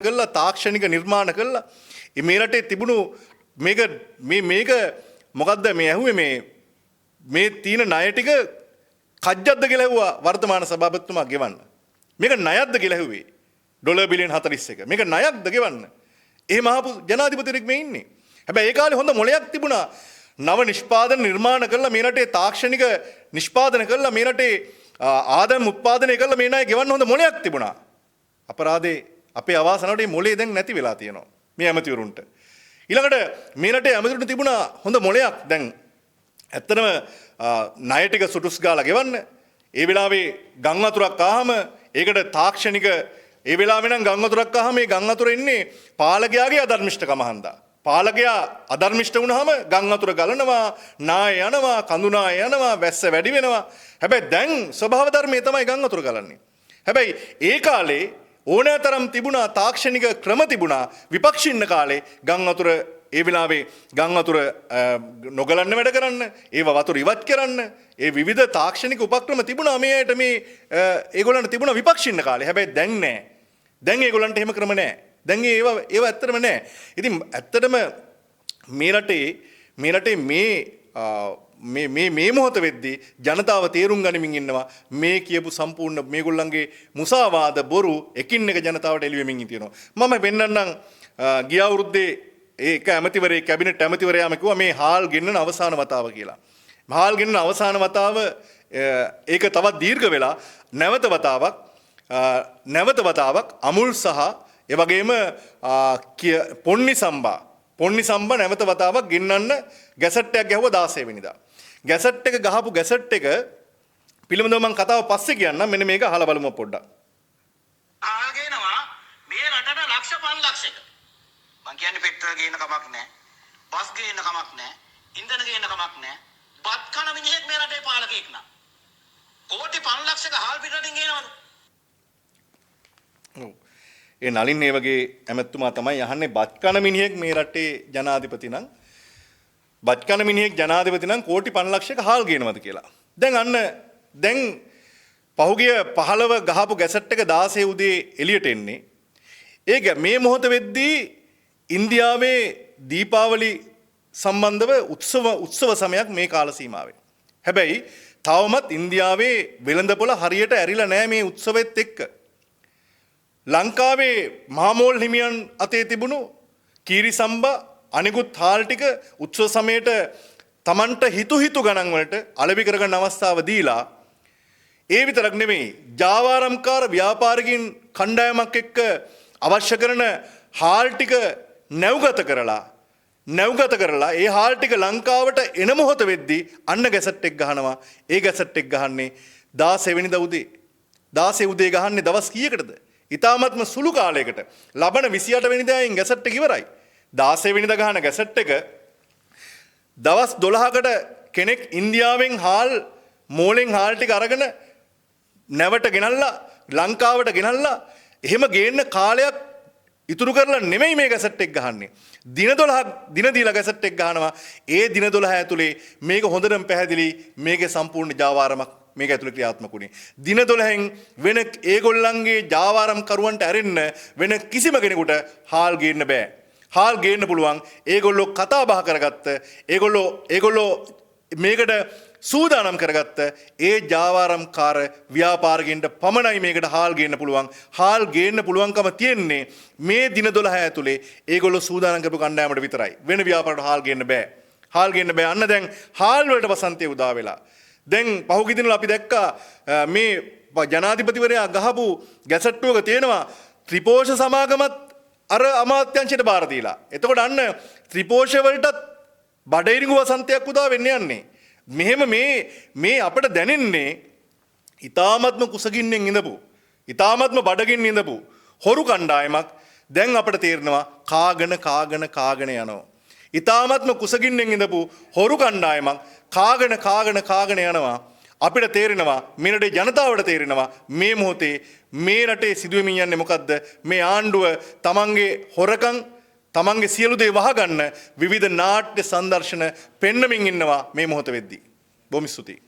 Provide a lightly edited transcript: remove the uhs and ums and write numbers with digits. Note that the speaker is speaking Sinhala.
කළා, තාක්ෂණික නිර්මාණ කළා. මේ රටේ තිබුණු මේක මේ මේක මොකද්ද මේ ඇහුවේ, මේ මේ තියෙන ණය ටික කජ්ජක්ද කියලා ඇහුවා වර්තමාන සභාපතිතුමා ගෙවන්න. මේක ණයක්ද කියලා ඇහුවේ. Dollar billion 41. මේක ණයක්ද ගෙවන්න? එහෙම අහපු ජනාධිපතිවරයෙක් මේ ඉන්නේ. හැබැයි ඒ කාලේ හොඳ මොලයක් තිබුණා. නව නිෂ්පාදන නිර්මාණ කරලා, මේ රටේ තාක්ෂණික නිෂ්පාදන කරලා, මේ රටේ ආදායම් උත්පාදනය කරලා මේ ණය ගෙවන්න හොඳ මොලයක් තිබුණා. අපරාධේ, අපේ අවාසනාවට මේ මොලේ දැන් නැති වෙලා තියෙනවා මේ ඇමතිවරුන්ට. ඊළඟට මේ රටේ ඇමතිවරුන්ට තිබුණා හොඳ මොලයක්. දැන් ඇත්තටම ණය ටික සුටුස් ගාලා ගෙවන්න. ඒ වෙලාවේ ගම් වතුරක් ආවම ඒකට තාක්ෂණික, ඒ වෙලාවේ නම් ගම් වතුරක් ආවම මේ ගම් වතුර එන්නේ පාලකයාගේ අධර්මිෂ්ඨකම හන්දා. පාලකයා අධර්මිෂ්ඨ වුණාම ගම් වතුර ගලනවා, නාය යනවා, කඳු නාය යනවා, වැස්ස වැඩි වෙනවා. හැබැයි දැන් ස්වභාව ධර්මයේ තමයි ගම් වතුර ගලන්නේ. හැබැයි ඒ කාලේ ඕනෑ තරම් තිබුණා තාක්ෂණික ක්‍රම තිබුණා විපක්ෂ ඉන්න කාලේ ගම් වතුර, ඒ වෙලාවේ ගම් වතුර නොගලන්න වැඩ කරන්න, ඒව වතුර ඉවත් කරන්න, ඒ විවිධ තාක්ෂණික උපක්‍රම තිබුණා මේ අයට, මේ ඒගොල්ලන්ට තිබුණා විපක්ෂ ඉන්න කාලේ. හැබැයි දැන් නෑ. දැන් ඒගොල්ලන්ට එහෙම ක්‍රම නෑ. දැන් ඒව ඒව ඇත්තටම නෑ. ඉතින් ඇත්තටම මේ රටේ මේ මේ මේ මේ මොහොත වෙද්දී ජනතාව තේරුම් ගනිමින් ඉන්නවා මේ කියපු සම්පූර්ණ මේගොල්ලන්ගේ මුසාවාද බොරු එකින් එක ජනතාවට එළි වෙමින් තියෙනවා. මම පෙන්නන්නම්, ගිය අවුරුද්දේ ඒක ඇමතිවරේ, කැබිනට් ඇමතිවරයාම කිව්වා මේ හාල් ගෙන්නන අවසාන වතාව කියලා. හාල් ගෙන්නන අවසාන වතාව, ඒක තවත් දීර්ඝ වෙලා නැවත වතාවක් අමුල් සහ ඒ වගේම පොන්නි සම්බා, පොන්නි සම්බා නැවත වතාවක් ගෙන්නන්න ගැසට් එකක් ගැහුවා 16 වෙනිදා. ගැසට් එක ගහපු ගැසට් එක පිළිබඳව මම කතාව පස්සේ කියන්නම්. මෙන්න මේක අහලා බලමු පොඩ්ඩක්. හාල් ගේනවා මේ රටට ලක්ෂ 5 ලක්ෂයක. මං කියන්නේ පෙට්‍රල් ගේන්න කමක් නැහැ. බස් ගේන්න කමක් නැහැ. ඉන්ධන ගේන්න කමක් නැහැ. බත් කන මිනිහෙක් මේ රටේ පාලකයෙක් නම් කෝටි 5 ලක්ෂයක හාල් පිටරටින් ගේනවද? ඔව්. ඒ නලින් ඒ වගේ ඇමතුමා තමයි අහන්නේ, බත් කන මිනිහෙක් මේ රටේ ජනාධිපති නම්, බත් කන මිනිහෙක් ජනාධිපති නම් කෝටි 5 ලක්ෂයක හාල් ගේනවද කියලා. දැන් අන්න දැන් පහුගිය 15 ගහපු ගැසට් එක 16 උදේ එළියට එන්නේ. ඒක මේ මොහොත වෙද්දී ඉන්දියාවේ දීපාවලි සම්බන්ධව උත්සව උත්සව සමයක් මේ කාල සීමාවේ. හැබැයි තවමත් ඉන්දියාවේ වෙළඳපොළ හරියට ඇරිලා නෑ මේ උත්සවෙත් එක්ක. ලංකාවේ මහමෝල් හිමියන් අතේ තිබුණු කීරි සම්බා අනිකුත් හාල් ටික උත්සව සමයට තමන්ට හිතු හිතු ගණන් වලට අලෙවි කරගන්න අවස්ථාව දීලා, ඒ විතරක් නෙමෙයි, ජාවාරම්කාර ව්‍යාපාරිකින් කණ්ඩායමක් එක්ක අවශ්‍ය කරන හාල් ටික නැව්ගත කරලා ඒ හාල් ටික ලංකාවට එන මොහොත වෙද්දී අන්න ගැසට් එක ගහනවා. ඒ ගැසට් එක ගහන්නේ 16 වෙනිදා උදේ. 16 උදේ ගහන්නේ දවස් කීයකටද? ඉතාමත්ම සුළු කාලයකට. ලබන 28 වෙනිදායින් ගැසට් එක ඉවරයි. 16 වෙනිදා ගහන ගැසට් එක දවස් 12කට කෙනෙක් ඉන්දියාවෙන් හාල් මෝලෙන් හාල් ටික අරගෙන නැවට ගෙනල්ලා, ලංකාවට ගෙනල්ලා, එහෙම ගේන්න කාලයක් ඉතුරු කරලා නෙමෙයි මේ ගැසට් එක ගහන්නේ. දින 12ක් දින දීලා ගැසට් එක ගහනවා. ඒ දින 12 ඇතුලේ මේක හොඳටම පැහැදිලි, මේකේ සම්පූර්ණ ජාවාරමක් මේක ඇතුලේ ක්‍රියාත්මක වුණේ. දින 12න් වෙන ඒගොල්ලන්ගේ ජාවාරම් කරුවන්ට ඇරෙන්න වෙන කිසිම කෙනෙකුට හාල් ගේන්න බෑ. හාල් ගේන්න පුළුවන් ඒගොල්ලෝ කතා බහ කරගත්ත, ඒගොල්ලෝ ඒගොල්ලෝ මේකට සූදානම් කරගත්ත ඒ ජාවාරම්කාර ව්‍යාපාරිකයින්ට පමණයි මේකට හාල් ගේන්න පුළුවන්. හාල් ගේන්න පුළුවන්කම තියෙන්නේ මේ දින 12 ඇතුලේ ඒගොල්ලෝ සූදානම් කරපු කණ්ඩායමට විතරයි. වෙන ව්‍යාපාරවලට හාල් ගේන්න බෑ. හාල් ගේන්න බෑ. අන්න දැන් හාල් වලට වසන්තය උදා වෙලා. දැන් පහුගිය දිනවල අපි දැක්කා මේ ජනාධිපතිවරයා ගහපු ගැසට්ටුවක තියෙනවා ත්‍රිපෝෂ සමාගමත් අර අමාත්‍යංශයට බාර දීලා. එතකොට අන්න ත්‍රිපෝෂ වලටත් බඩඉරිඟු වසන්තයක් උදා වෙන්න යන්නේ. මෙහෙම මේ මේ අපිට දැනෙන්නේ ඉතාමත්ම කුසගින්නෙන් ඉඳපු, ඉතාමත්ම බඩගින්න ඉඳපු හොරු කණ්ඩායමක් දැන් අපිට තේරෙනවා කාගෙන කාගෙන කාගෙන යනවා. ඉතාමත්ම කුසගින්නෙන් ඉඳපු හොරු කණ්ඩායමක් කාගෙන කාගෙන කාගෙන යනවා. අපිට තේරෙනවා, මේ රටේ ජනතාවට තේරෙනවා මේ මොහොතේ මේ රටේ සිදුවෙමින් යන්නේ මොකද්ද? මේ ආණ්ඩුව තමන්ගේ හොරකම්, තමන්ගේ සියලු දේ වහගන්න විවිධ නාට්‍ය සංදර්ශන පෙන්නමින් ඉන්නවා මේ මොහොත වෙද්දී. බොහොම ස්තුතියි.